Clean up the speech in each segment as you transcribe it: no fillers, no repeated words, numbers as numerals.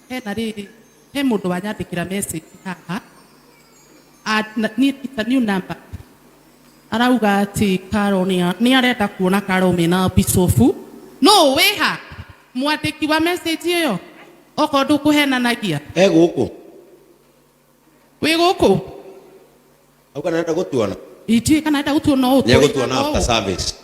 Hena rĩrĩ, he mũndũ wanyandĩkĩra message haha. Ah, niĩ it's a new number. Arauga atĩ Carol nĩ arenda kuona Carol mena bishofu. No wĩha mwandĩki wa message ĩyo okorwo ndũkũhenanagia. E gũkũ. Wĩ gũkũ? Auga nenda gũtuona. Itiĩ kana enda gũtuona ũũ. Nĩ egũtuona after service.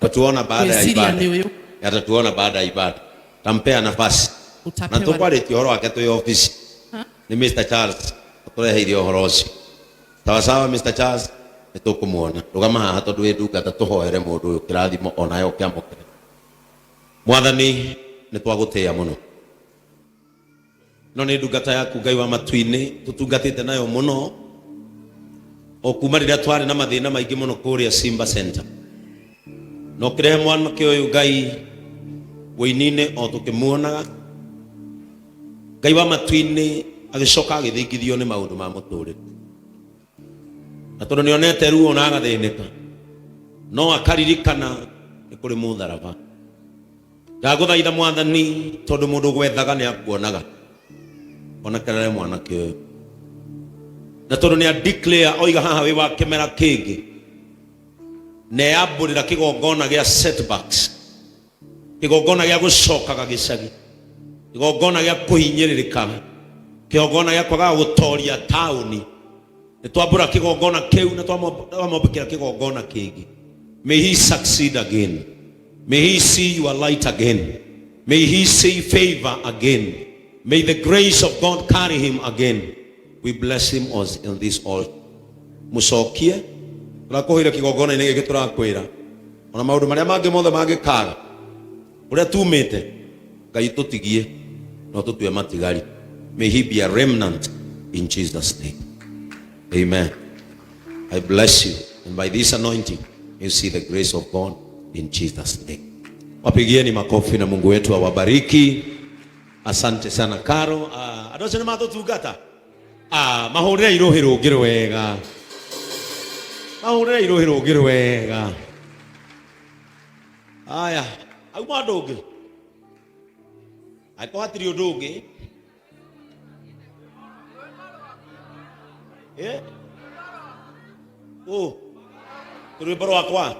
Tatuona baada ya Gwĩciria ibada. nĩ ũyũ. Atatuona baada ya ibada. Tampea nafasi. Na Utapewa. tũkwarĩtie ũhoro wake twĩ office. Nĩ Mr. Charles ũtũreheire ũhoro ũcio. Sawa sawa Mr. Charles, nĩ tũkũmuona. Rũgama haha tondũ wĩ ndungata tũhoere mũndũ ũyũ kĩrathimo onawe ũkĩamũkĩre. Mwathani nĩ twagũtĩĩa mũno. No nĩ ndungata yaku Ngai wa matu-inĩ tũtungatĩte nayo mũno o kuma rĩrĩa twarĩ na mathĩna maingĩ mũno kũrĩa Simba Center. Na ũkĩrehe mwanake ũyũ Ngai wĩini-inĩ o tũkĩmuonaga. Ngai wa matu-inĩ agĩcoka agĩthingithio nĩ maũndũ ma mũtũrĩre. Na tondũ nĩonete ruo na agathĩnĩka, no akaririkana nĩ kũrĩ mũtharaba. Ndagũthaitha Mwathani, tondũ mũndũ gwethaga nĩ akuonaga, onekerere mwanake ũyũ. Na tondũ nĩ a declare oiga haha wĩ wa kĩmera kĩngĩ, na eyambũrĩra kĩgongona gĩa setbacks, kĩgongona gĩa gũcokaga gĩcagi, kĩgongona gĩa kũhinyĩrĩrĩka, kĩgongona gĩa kwagaga gũtoria taũni. Nĩ twambũra kĩgongona kĩu na twamwambũkĩra kĩgongona kĩngĩ. May he succeed again. May he see your light again. May he see favor again. May the grace of God carry him again. We bless him on this altar. Mũcokie tũrakũhũire kĩgongona-inĩ gĩkĩ tũrakwĩra ona maũndũ marĩa mangĩ mothe mangĩkaga ũrĩa tumĩte Ngai tũtigie no tũtue matigari. May he be a remnant in Jesus name. Amen. I bless you and by this anointing you see the grace of God in Jesus name. Wapigieni makofi na Mungu wetu awabariki. Asante sana Karo. Ah, andũ acio nĩ matũtungata. Ah, mahũrĩre irũhĩ rũngĩ rwega. Mahũrĩre irũhĩ rũngĩ rwega. Aya, auma ũndũ ũngĩ. Angĩkorwo hatirĩ ũndũ ũngĩ. Eh? Ũ, rwĩmbo rwakwa.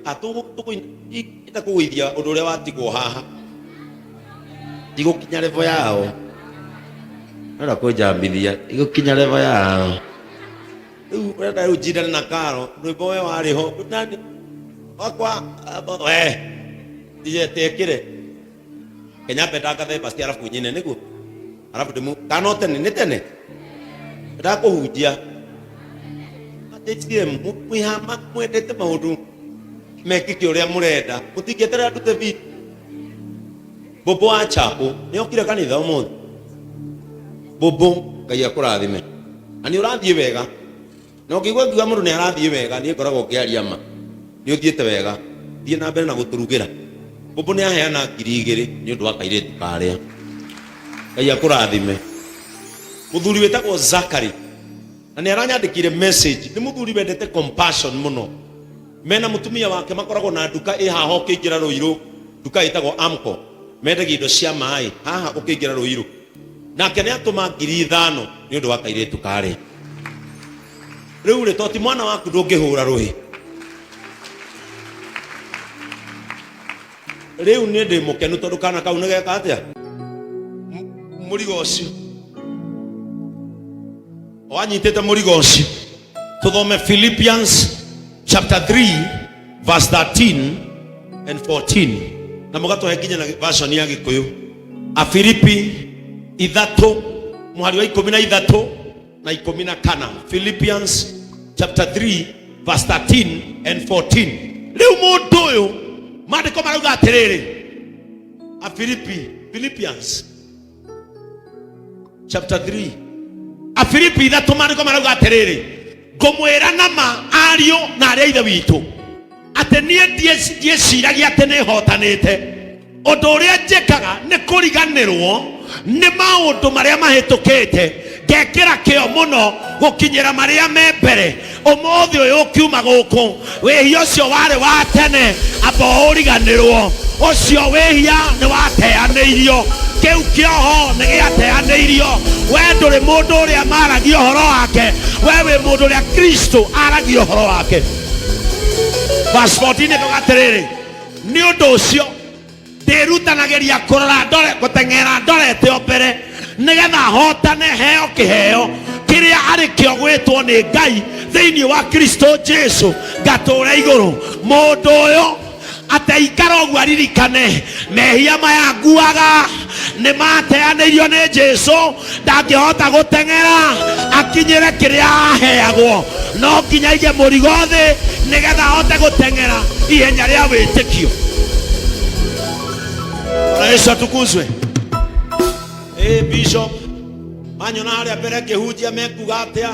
Ah, tũgũinda kũgũithia ũndũ ũrĩa watigwo haha. Ndigũkinya level yao. Nenda kũnjambithia, ndigũkinya level yao. Rĩu ũrenda rĩu njindane na Karo, rwĩmbo we warĩ ho. Nani? Wakwa, we, ndigetekĩre. Kenya ndangathe basi arabu nyine nĩguo. Arabu ndĩmu, kana no tene, nĩ tene. Ndakũhunjia. HCM, mwĩhama mwendete maũndũ mekĩke ũrĩa mũrenda. Mũtingĩeterera ndute video. Mbũmbũ wa chapũ nĩ okire kanitha ũmũthĩ. Mbũmbũ, Ngai akũrathime. Na nĩ ũrathiĩ wega. Na ũngĩigua ngiuga mũndũ nĩ arathiĩ wega, niĩ ngoragwo ngĩaria ma. Nĩ ũthiĩte wega. Thiĩ na mbere na gũtũrugĩra. Mbũmbũ nĩ aheana 2000 nĩ ũndũ wa kairĩtu karĩa. Ngai akũrathime. Mũthuri wĩtagwo Zachary na nĩ aranyandĩkire message. Nĩ mũthuri wendete compassion mũno. Mena mũtumia wake makoragwo na nduka ĩ haha ũkĩingĩra Rũirũ, nduka ĩtagwo Amco. Mendagia indo cia maĩ haha ũkĩingĩra Rũirũ. Nake nĩ atũma 5000 nĩ ũndũ wa kairĩtu karĩa. Rĩu rĩ, to ti mwana waku ndũngĩhũra rũhĩ. Rĩu niĩ ndĩ mũkenu tondũ kana kau nĩ geka atĩa? Mũrigo ũcio. Wanyitĩte mũrigo ũcio. Tũthome Philippians chapter 3 verse 13 and 14 na mũgatũhe nginya na version ya Gĩkũyũ. Afilipi ithatũ mũhari wa 13 na 14. Philippians chapter 3 verse 13 and 14. Rĩu mũndũ ũyũ maandĩko marauga atĩrĩrĩ, Afilipi, Philippians chapter 3 Afilipi ithatũ maandĩko marauga atĩrĩrĩ, ngũmwĩra na ma ariũ na arĩa ithe witũ atĩ niĩ ndiĩciragia atĩ nĩ hotanĩte. Ũndũ ũrĩa njĩkaga nĩ kũriganĩrwo nĩ maũndũ marĩa mahĩtũkĩte, ngekĩra kĩo mũno gũkinyĩra marĩa me mbere. Ũmũthĩ ũyũ ũkiuma gũkũ, wĩhia ũcio warĩ wa tene amba ũriganĩrwo, ũcio wĩhia nĩ wateanĩirio. Kĩu kĩoho nĩ gĩateanĩirio. We ndũrĩ mũndũ ũrĩa maragia ũhoro wake, we wĩ mũndũ ũrĩa Kristo aragia ũhoro wake. Verse 14 ĩkauga atĩrĩrĩ, nĩ ũndũ ũcio ndĩrutanagĩria kũrora ndore gũteng'era ndorete o mbere nĩgetha hotane heo kĩheo kĩrĩa arĩ kĩo gwĩtwo nĩ Ngai thĩinĩ wa Kristo Jesu ngatũre igũrũ. Mũndũ ũyũ ateikara ũguo aririkane mehia maya nguaga nĩ mateanĩirio nĩ Jesu, ndangĩhota gũteng'era akinyĩre kĩrĩa aheagwo, no nginya aige mũrigo thĩ nĩgetha ahote gũteng'era ihenya rĩa wĩtĩkio. Bwana Yesu atukuzwe. Eh, Bishop manyona harĩa mbere ngĩhunjia mekuga atĩa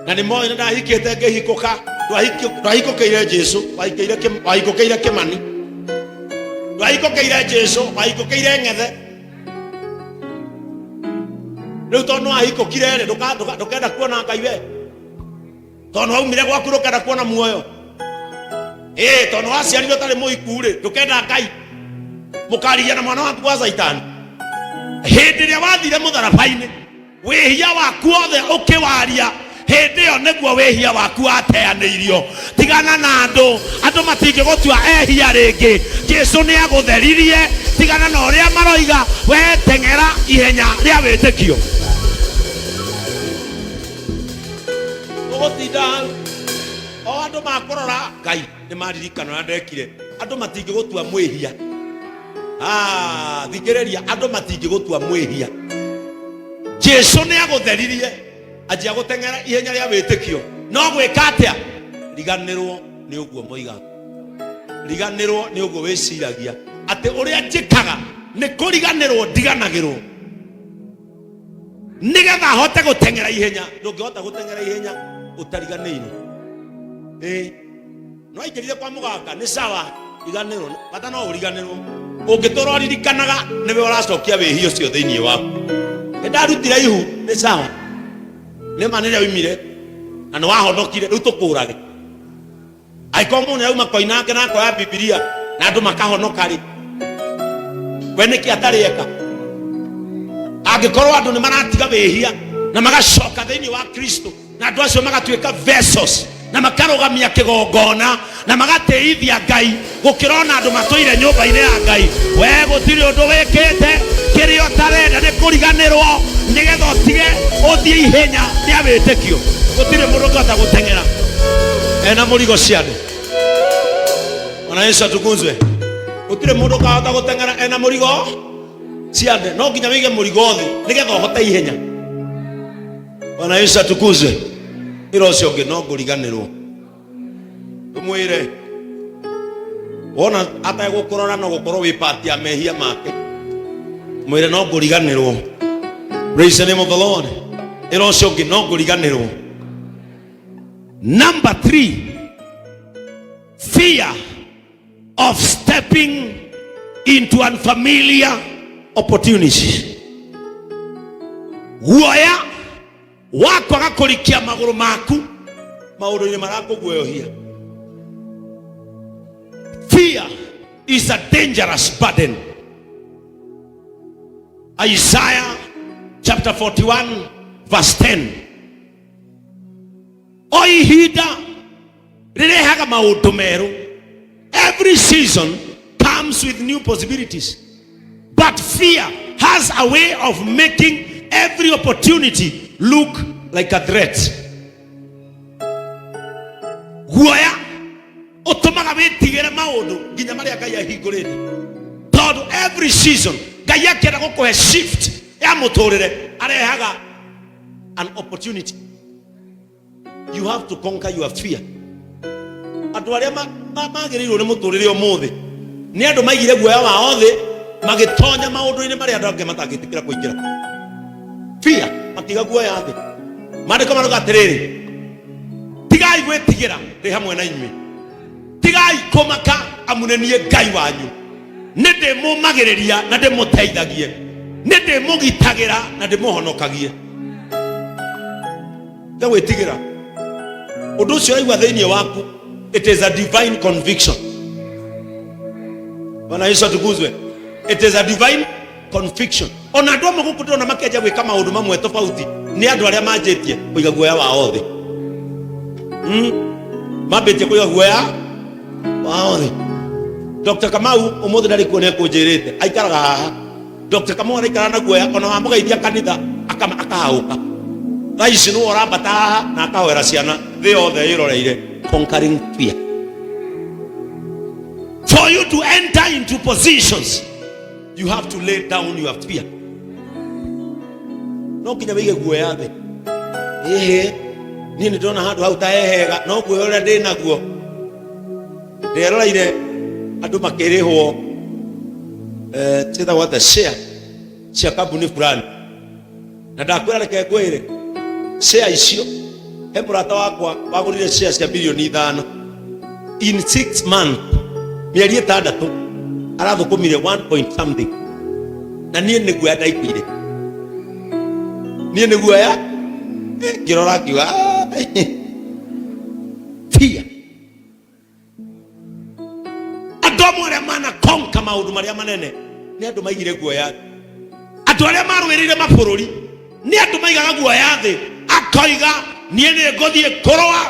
na nĩ moĩ nĩ ndahikĩte ngĩhikũka. Ndwahikũkĩire Jesu, wahikũkĩire Kĩmani, ndwahikũkĩire Jesu, wahikũkĩire ng'ethe. Rĩu tondũ nĩwahikũkire rĩ, ndũkenda kuona Ngai we, tondũ nĩwaumire gwaku ndũkenda kuona muoyo. Ĩĩ, tondũ nĩwaciarirwo ũtarĩ mũhiku rĩ, ndũkenda Ngai. Mũkarigia na mwana waku wa Caitani. Hĩndĩ ĩrĩa wathire mũtharaba-inĩ, wĩhia waku othe ũkĩwaria, hĩndĩ ĩyo nĩguo wĩhia waku wateanĩirio. Tigana na andũ, andũ matingĩgũtua ehia rĩngĩ. Jesu nĩ agũtheririe. Tigana na ũrĩa maroiga, we teng'era ihenya rĩa wĩtĩkio. Ũgũtinda hau o andũ makũrora, Ngai nĩ maririkana ũrĩa ndekire. Andũ matingĩgũtua mwĩhia. Ah, thikĩrĩria, andũ matingĩgũtua mwĩhia. Jesu nĩ agũtheririe, anjia gũteng'era ihenya rĩa wĩtĩkio. No gwĩka atĩa? Riganĩrwo nĩ ũguo moigaga, riganĩrwo nĩ ũguo wĩciragia atĩ ũrĩa njĩkaga nĩ kũriganĩrwo ndiganagĩrwo nĩgetha hote gũteng'era ihenya. Ndũngĩhota gũteng'era ihenya ũtariganĩirwo. Ĩĩ, no aingĩrire kwa mũganga nĩ sawa, riganĩrwo bata no ũriganĩrwo. Ũngĩtũra ũririkanaga nĩwe ũracokia wĩhia ũcio thĩinĩ waku. Nĩ ndarutire ihu, nĩ sawa, nĩ ma nĩrĩa oimire na nĩ wahonokire, rĩu tũkũrage. Angĩkorwo mũndũ nĩarauma koinange na akoya Bibilia na andũ makahonoka rĩ, we nĩkĩ atarĩ eka? Angĩkorwo andũ nĩ maratiga wĩhia na magacoka thĩinĩ wa Kristo, na andũ acio magatuĩka vessels na makarũgamia kĩgongona na magatĩithia Ngai gũkĩra ona andũ matũire nyũmba-inĩ ya Ngai, we gũtirĩ ũndũ wĩkĩte. Kĩrĩa ũtarenda nĩ kũriganĩrwo nĩgetha ũtige ũthiĩ ihenya rĩa wĩtĩkio. Gũtirĩ mũndũ ũngĩhota gũteng'era ena mũrigo ciande. Bwana Yesu atukuzwe. Gũtirĩ mũndũ ũkahota gũteng'era ena mũrigo ciande, no nginya wĩige mũrigo thĩ nĩgetha ũhote ihenya. Bwana Yesu atukuzwe. Ĩra ũcio ũngĩ no ngũriganĩrwo, ũmwĩre wona ategũkũrora no gũkorwo wĩ part ya mehia make, mwĩre no ngũriganĩrwo. Praise the name of the Lord. Ĩra ũcio ũngĩ no ngũriganĩrwo. Number 3, fear of stepping into unfamiliar opportunities. Guoya wa kwaga kũrikia magũrũ maku maũndũ-inĩ marakũguoyohia. Fear is a dangerous burden. Isaiah chapter 41 verse 10. O ihinda rĩrehaga maũndũ merũ. Every season comes with new possibilities, but fear has a way of making every opportunity look like a threat. Guoya ũtũmaga wĩtigĩre maũndũ nginya marĩa Ngai ahingũrĩte, tondũ every season Ngai akĩenda gũkũhe shift ya mũtũrĩre arehaga an opportunity. You have to conquer your fear. Andũ arĩa magĩrĩirwo nĩ mũtũrĩre ũmũthĩ nĩ andũ maigire guoya wao thĩ magĩtonya maũndũ-inĩ marĩa andũ angĩ matangĩtĩkĩra kũingĩra. Fear, makiga guoya thĩ. Maandĩko marauga atĩrĩrĩ, tigai gwĩtigĩra, ndĩ hamwe na inyuĩ, tigai kũmaka, amu nĩ niĩ Ngai wanyu, nĩ ndĩmũmagĩrĩria na ndĩmũteithagie, nĩ ndĩmũgitagĩra na ndĩmũhonokagie. Tiga gwĩtigĩra. Ũndũ ũcio ũraigua thĩinĩ waku, it is a divine conviction. Bwana Yesu atukuzwe. It is a divine. Conviction. Ona andũ amwe gũkũ ndĩrona makĩanjia gwĩka maũndũ mamwe tofauti nĩ andũ arĩa manjĩtie kũiga guoya wao thĩ. Mambĩtie kũiga guoya wao thĩ. Dr. Kamau ũmũthĩ ndarĩ kuo nĩekũnjĩrĩte, aikaraga haha. Dr. Kamau araikara na guoya, ona wamũgeithia kanitha akahaũka. Thaa ici nĩwe ũrambata haha na akahoera ciana thĩ yothe ĩroreire. Conquering fear. For you to enter into positions, you have to lay down your fear. No nginya wĩige guoya thĩ. Ĩhĩ, niĩ nĩ ndĩrona handũ hau ta he hega, no guoya ũrĩa ndĩ naguo nderoreire andũ makĩrĩhwo ciĩtagwo atĩa, share cia kambuni fulani, na ndakwĩra reke ngwĩre share icio, he mũrata wakwa wagũrire share cia bilioni 5 in 6 months, mĩeri 6 arathũkũmire 1 point something, na niĩ nĩ guoya ndaiguire, niĩ nĩ guoya ngĩrora ngiuga, "Ah." Fear. Andũ amwe arĩa manakonka maũndũ marĩa manene nĩ andũ maigire guoya. Andũ arĩa marũĩrĩire mabũrũri nĩ andũ maigaga guoya thĩ, akoiga niĩ nĩ ngũthiĩ kũrũa,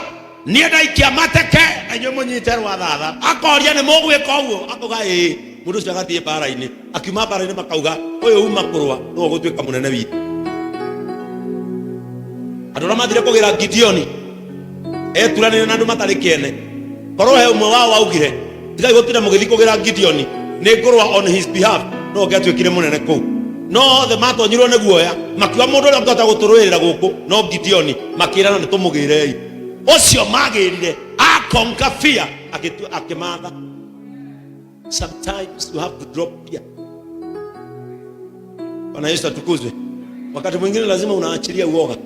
niĩ ndaikia mateke na inyuĩ mũnyite rwathatha. Akoria nĩ mũgwĩka ũguo, akauga ĩĩ. Mũndũ ũcio agathiĩ mbara-inĩ, akiuma mbara-inĩ makauga ũyũ uma kũrũa nĩwe ũgũtuĩka mũnene witũ. Andũ arĩa mathire kũgĩra Gideoni eturanĩire na andũ matarĩ kĩene, korwo he ũmwe wao waugire tigai gũtinda mũgĩthiĩ kũgĩra Gideoni, nĩ ngũrũa on his behalf, no ũngĩatuĩkire mũnene kũu. No othe matonyirwo nĩ guoya, makiuga mũndũ ũrĩa ũngĩhota gũtũrũĩrĩra gũkũ no Gideoni, makĩrana nĩ tũmũgĩrei. Ũcio magĩrire akonka fear, akĩmatha. Sometimes you have to drop fear. Bwana Yesu atukuzwe. Wakati mwingine lazima unaachilia uoga.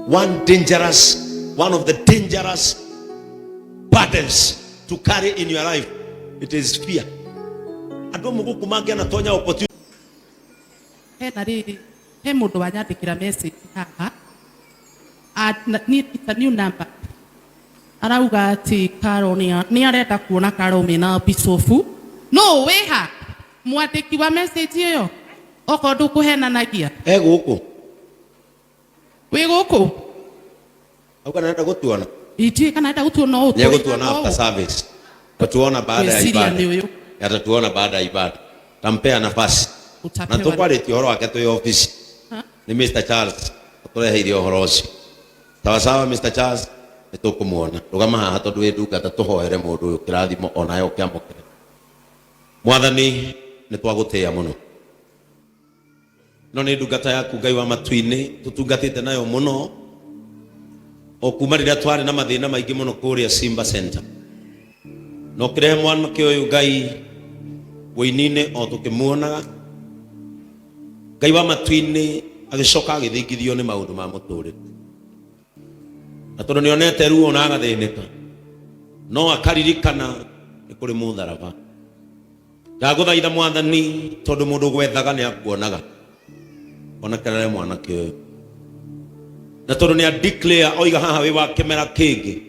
One of the dangerous burdens to carry in your life, it is fear. Andũ amwe gũkũ mangĩanatonya opportunity. Hena rĩrĩ, he mũndũ wanyandĩkĩra message haha. Niĩ it's a new number, arauga atĩ Carol nĩ arenda kuona Carol mena bicobu. No wĩha mwandĩki wa message ĩyo, okorwo ndũkũhenanagia. E gũkũ. Wĩ gũkũ. Auga naenda gũtuona. Itiĩ kana enda gũtuona ũũ. Nĩegũtuona after service. Tatuona baada ya Gwĩciria ibada. nĩ ũyũ. Atatuona baada ya ibada. Tampea nafasi. Na Utapewa. tũkwarĩtie ũhoro wake twĩ office. Ha? Nĩ Mr. Charles ũtũreheire ũhoro ũcio. Sawa sawa, Mr. Charles, nĩ tũkũmuona. Rũgama haha tondũ wĩ ndungata, tũhoere mũndũ ũyũ kĩrathimo onawe ũkĩamũkĩre. Mwathani, nĩ twagũtĩĩa mũno. No nĩ ndungata yaku Ngai wa matu-inĩ tũtungatĩte nayo mũno o kuma rĩrĩa twarĩ na mathĩna maingĩ mũno kũrĩa Simba Center. Na ũkĩrehe mwanake ũyũ Ngai wĩini-inĩ o tũkĩmuonaga. Ngai wa matu-inĩ agĩcoka agĩthingithio nĩ maũndũ ma mũtũrĩre. Na tondũ nĩonete ruo na agathĩnĩka, no akaririkana nĩ kũrĩ mũtharaba. Ndagũthaitha Mwathani, tondũ mũndũ gwethaga nĩ akuonaga, onekerere mwanake ũyũ. Na tondũ nĩ a declare oiga haha wĩ wa kĩmera kĩngĩ,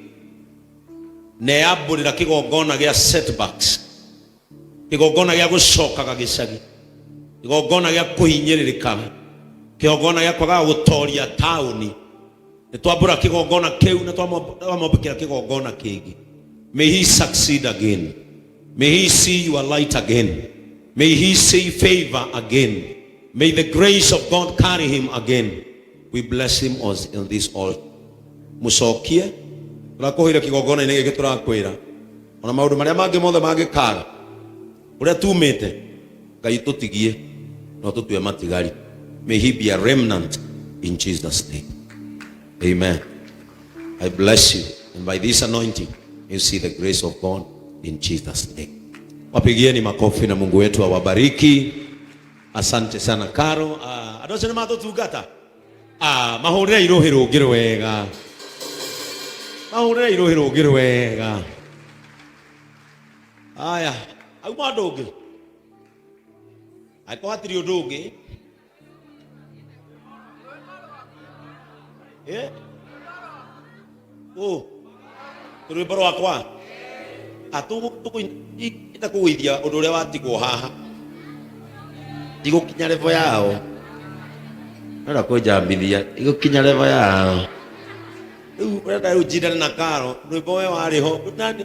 na eyambũrĩra kĩgongona gĩa setbacks, kĩgongona gĩa gũcokaga gĩcagi, kĩgongona gĩa kũhinyĩrĩrĩka, kĩgongona gĩa kwagaga gũtoria taũni, nĩ twambũra kĩgongona kĩu na twamwambũkĩra kĩgongona kĩngĩ. May he succeed again. May he see your light again. May he see favor again. May the grace of God carry him again. We bless him in this altar. Mũcokie tũrakũhũire kĩgongona-inĩ gĩkĩ, tũrakwĩra ona maũndũ marĩa mangĩ mothe mangĩkaga ũrĩa tumĩte, Ngai tũtigie no tũtue matigari. May he be a remnant in Jesus' name. Amen. I bless you, and by this anointing you see the grace of God in Jesus' name. Wapigieni makofi na Mungu wetu awabariki. Asante sana Karo. Andũ acio nĩ matũtungata. Mahũrĩre irũhĩ rũngĩ rwega, mahũrĩre irũhĩ rũngĩ rwega. Aya, auma ũndũ ũngĩ, angĩkorwo hatirĩ ũndũ ũngĩ. Ũ rwĩmbo rwakwa. Atũgũenda kũgũithia ũndũ ũrĩa watigwo haha ndigũkinya level yao nora kũnjambithia igũkinya level yao rĩu ũrenda rĩu njindane na karo rwĩmbo we warĩ ho nani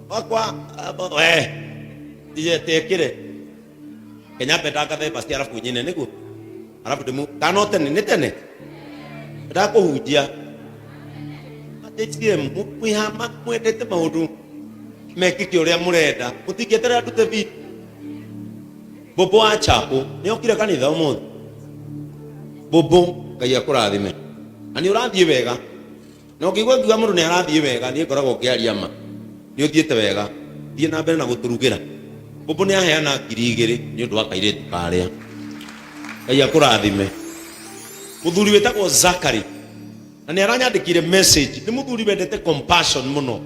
wakwa we ndiyetekire Kenya mbe basi arabu nyine nĩguo arabu ndĩmu kana tene nĩ tene ndakũhunjia atĩtie mwĩhama mwendete maũndũ mekĩke ũrĩa mũrenda mũtingĩeterera ndute video. Bobo wa Chapo nĩ okire kanitha ũmũthĩ. Bobo Ngai akũrathime na nĩ ũrathiĩ wega na ũngĩigua ngiuga mũndũ nĩ arathiĩ wega niĩ ngoragwo ngĩaria ma nĩ ũthiĩte wega thiĩ na mbere na gũtũrugĩra. Bobo nĩ aheana 2,000 nĩ ũndũ wa kairĩtu karĩa. Ngai akũrathime. Mũthuri wĩtagwo Zachary na nĩ aranyandĩkire message nĩ mũthuri wendete compassion mũno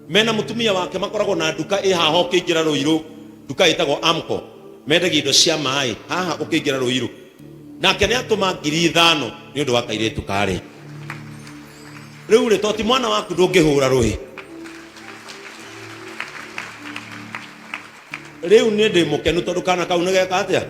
mena mũtumia wake makoragwo na nduka ĩ haha ũkĩingĩra Rũirũ nduka ĩtagwo Amco mendagia indo cia maĩ haha ũkĩingĩra Rũirũ nake nĩ atũma 5,000 nĩ ũndũ wa kairĩtu karĩa. Rĩu rĩ to ti mwana waku ndũngĩhũra rũhĩ rĩu niĩ ndĩ mũkenu tondũ kana kau nĩ geka atĩa.